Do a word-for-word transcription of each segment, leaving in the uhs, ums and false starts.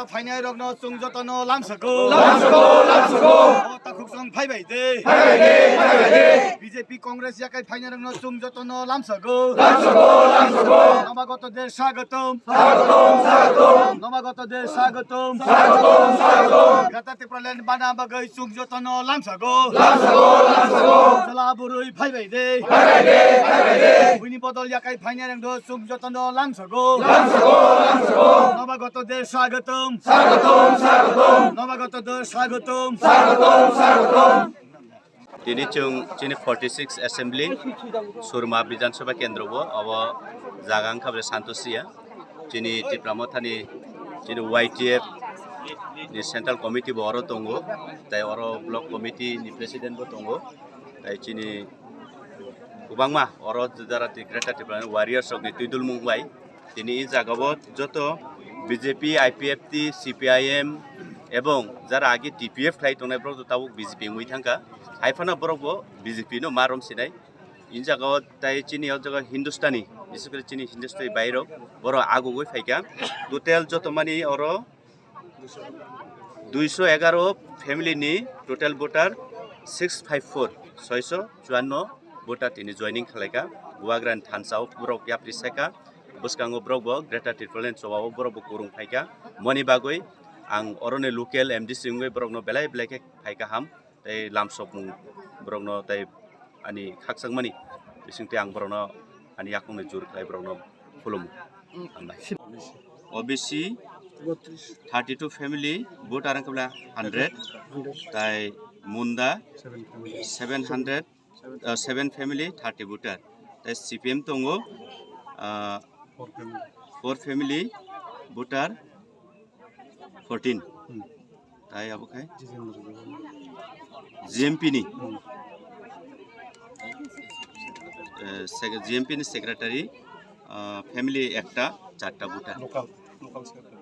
Phainairokno chwng jotono lamsago. Lamsago, lamsago. O takhuk chwng phaibai de. Phaibai de, phaibai de. B J P Congress yakai phainairokno chwng jotono lamsago. Lamsago, lamsago. Namagoto de swagotom. Swagotom, swagotom. Namagoto de swagotom. Swagotom, swagotom. Greater Tipraland bana bagwi chwng jotono lamsago. Lamsago, lamsago. Jala burui phaibai de. Phaibai de, phaibai de. Buini bodol yakai phainairokno chwng jotono lamsago. Lamsago, lamsago. Namagoto de swagotom. Swagotom, swagotom. Namagoto de swagotom. Swagotom, swagotom. Tini chwng chini forty six assembly Surma Bidhan Sabha Kendra bo abo jaga wngkha bre Santosia. Chini Tipra Mothani chini Y T F ni central committee bo oro tongo, tai oro block committee ni president bo tongo, tai chini kwbangma oro jara twi Greater Tipraland warriors rokni twi dulmung bai tini i jagao joto B J P, I P F T, C P I M ebong jara agi T P F khlai tongnai borok tabuk B J P wngwi thangkha. Hai phano borok bo B J P no ma rom sinai. I jagao tai chini o jaga Hindustani, bises kore chini Hindustani bhai rok borok agugwi phaikha. Total joto mani oro duiso egaro family ni total voter six five four, soiso chuanno voter tini joining khalaikha. Bubagrani thansa o borok yapri saikha, bwskango borok bo Greater Tipraland choba o borok bo kwrwng phaikha. Moni bagwi ang oroni local M D C wngwi borokno belai belai khe phaikha ham tei lamsokmung borokno tei ani khakchangmani bisingtwi ang borokno ani yakungni jur khlai borokno khulumo. Hambai. O B C thirty two family, voter wngkha bwla hundred, tai Munda seven hundred, uh, seven family, thirty voter, tai C P M tongo, uh, four family, voter fourteen. Tai abo khai G M P ni, eh, sec-, G M P ni secretary, ah, family ekta, charta voter. Local, local secretary.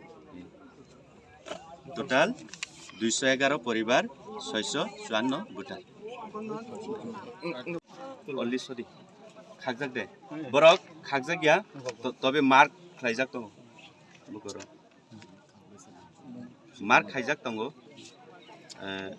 Total duiso egaro poribar, soiso chuanno voter. Only sorry. Khakjak de. Borok khakjak ya, to-, tobe mark khlaijak tongo. Bukoro. Mark khaijak tongo, eh,